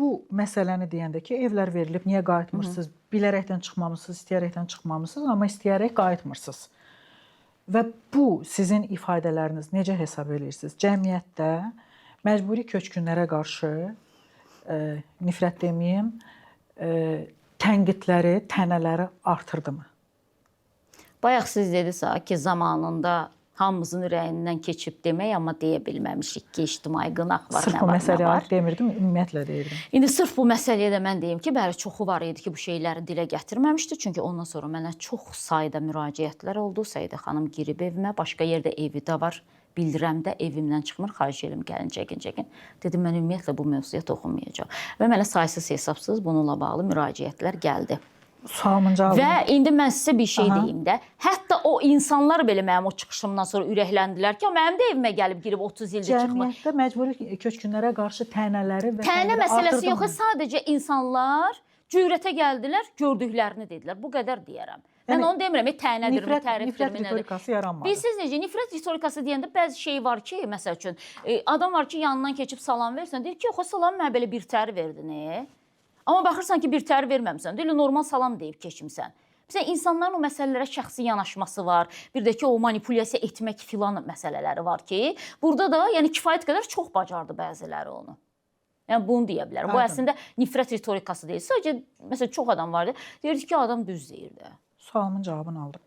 bu məsələni deyəndə ki, evlər verilib, niyə qayıtmırsınız? Bilərəkdən çıxmamısınız, istəyərəkdən çıxmamısınız, amma istəyərək qayıtmırsınız. Və bu sizin ifadələriniz necə hesab eləyirsiniz? Cəmiyyətdə məcburi köçkünlərə qarşı nifrət deməyim, tənqidləri, tənələri artırdımı? Bayaq siz dediniz ha ki, zamanında hamımızın ürəyindən keçib demək, amma deyə bilməmişik ki, ictimai qınaq var, Sırf nə bu var, nə məsələyə var. aid demirdim, ümumiyyətlə deyirdim. İndi sırf bu məsələyə də mən deyim ki, bəli, çoxu var idi ki, bu şeyləri dilə gətirməmişdi. Çünki ondan sonra mənə çox sayda müraciətlər oldu. Səidə xanım girib evimə, başqa yerdə evi də var. Bildirəm də evimdən çıxmır, xahiş edirəm gəlin çəkin, çəkin. Dedim mən ümumiyyətlə bu mövzuya toxunmayacağam. Və mənə saysız hesabsız bununla bağlı müraciətlər gəldi. Sualımın cavabını Və indi mən sizə bir şey deyim də. Hətta o insanlar belə mənim o çıxışımdan sonra ürəkləndilər ki, mənim də evimə gəlib girib 30 ildir çıxmır. Cəmiyyətdə məcburi köçkünlərə qarşı tənələri və Tənə tənqidi məsələsi artırdımı? yox, sadəcə insanlar cürətə gəldilər, gördüklərini dedilər. Bu qədər deyərəm. Mən Yəni, onu demirəm, tənədirmi, nifrət, tərifdirmi, nifrət nədir? ritorikası yaranmadı. Bilirsiniz necə, nifrət ritorikası deyəndə bəzi şey var ki, məsəl üçün, adam var ki, yanından keçib salam versən, deyir ki, yox, o salam mənə belə bir təri verdin. Amma baxırsan ki, bir təri verməmisən, deyir, normal salam deyib keçmisən. Məsələn, insanların o məsələlərə şəxsi yanaşması var. Bir də ki, o manipulyasiya etmək filan məsələləri var ki, burada da yəni kifayət qədər çox bacardı bəziləri onu. Yəni bunu deyə bilərəm. Bu Aydın. əslində nifrət ritorikası deyil. Sadəcə məsələn çox adam vardı. Deyirdi ki, adam düz deyir də. Sualımın cavabını aldım.